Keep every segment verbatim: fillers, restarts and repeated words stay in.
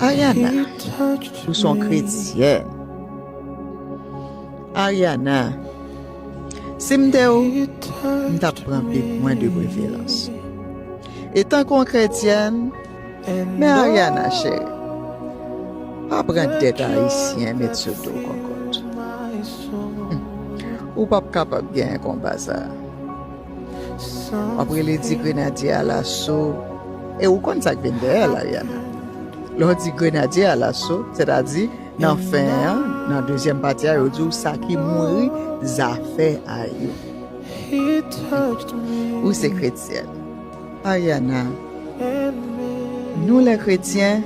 Ariana, ou se yon kretyèn. Ariana, si m te ou, m t ap pran Bib mwen de preferans. Etanke yon kretyèn, men Ariana cheri, pa pran dèt ayisyen met sou do w, kòkòt. Hmm. Ou p ap kapab genyen konba sa a. W ap rele di grenadye alaso. E ou konn sa k vin dèyè l, Ariana. Lè w di grenadye alaso, sètadi nan fen an, nan dezyèm pati a, yo di w sa ki mouri, zafè a yo. Ou se kretyèn. Ariana, nou lè kretyen,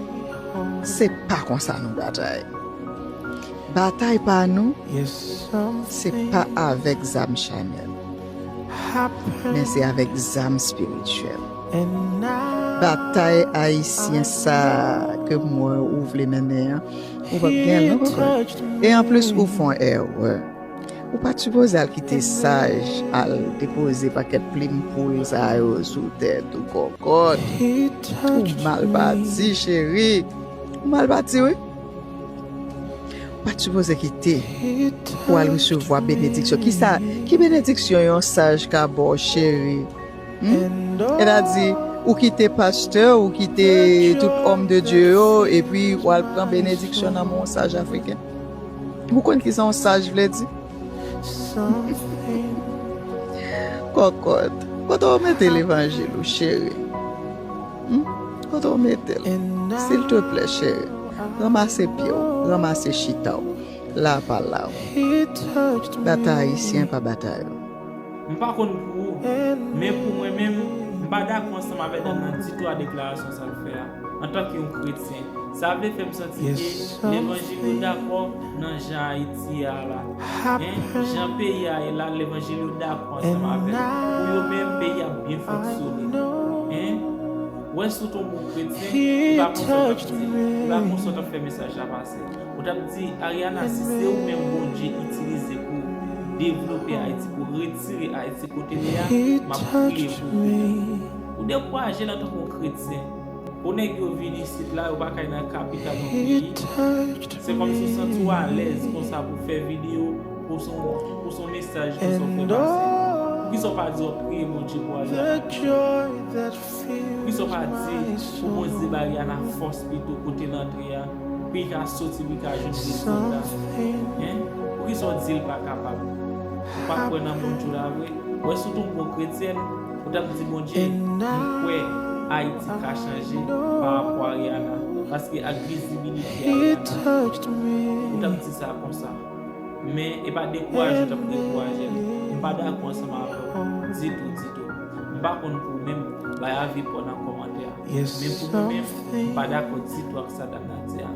se pa konsa nou batay. Batay pa nou, se pa avèk zam chanèl, men se avèk zam espirityèl. Batay ayisyen sa a ke m wè ou vle mennen an, ou p ap gen l non, kòkòt. E anplis, ou fè yon erè. Ou pa t sipoze al kite saj al depoze pakèt plim poul sa yo sou tèt ou, kòkòt. Ou mal pati, cheri. Ou mal pati, wi. Ou pa t sipoze kite pou al resevwa benediksyon. Kisa, ki benediksyon yon saj ka ba w, cheri? Hmm? Sètadi, ou kite pastè, ou kite tout òm de Dye yo, epi w al pran benediksyon nan men yon saj afriken. Ou konn kisa yon saj vle di? Kòkòt, kote w mete levanjil ou, cheri? Hmm? Kote w mete l? Silteplè, cheri, ranmase pye w, ranmase chita w. La pa la w. Batay ayisyen pa batay ou. M pa konn pou ou, men pou mwen menm, m pa dakò ansanm avèk Dana ditou a deklarasyon sa l fè a. Antanke yon kretyen, sa vle fè m santi ke levanjil yo dakò nan jan Ayiti a la. Hein? Jan peyi a ye la, levanjil yo dakò ansanm avè l. Pou yo menm, peyi a byen fonksyone. Hein? Wè si w t on bon kretyen, ou pa konsa w t ap di, ou pa konsa w t ap fè mesaj la pase. Ou t ap di, Ariana, si se ou menm Bondye itilize pou devlope Ayiti, pou retire Ayiti kote l ye a, m ap priye pou ou. Ou dekouraje l antanke yon kretyen. Pou nèg yo vin isit la, yo pa kay nan kapital yon peyi. Se kòmsi w santi w alèz konsa pou fè videyo, pou son, pou son mesaj konsa w fè pase. Poukisa w pa di w ap priye Bondye pou Ariana? Poukisa w pa di pou Bondye ba Ariana fòs pito kote l antre a, pou l ka soti, pou l ka jwenn rezilta? Hein? Poukisa w di l pa kapab? Ou pa kwè nan Bondye w la vre? Wè si w t on bon kretyèn, ou t ap di Bondye, m kwè Ayiti ka chanje pa rapò a Ariana, paske ak vizibilite Ariana, ou t ap di sa konsa. Men e pa dekouraje w t ap dekouraje l. M pa dakò ansanm avè w ditou, ditou. M pa konn pou ou menm, bay avi pa w nan kòmantè a. Men pou mwen menm, m pa dakò ditou ak sa dam nan di a.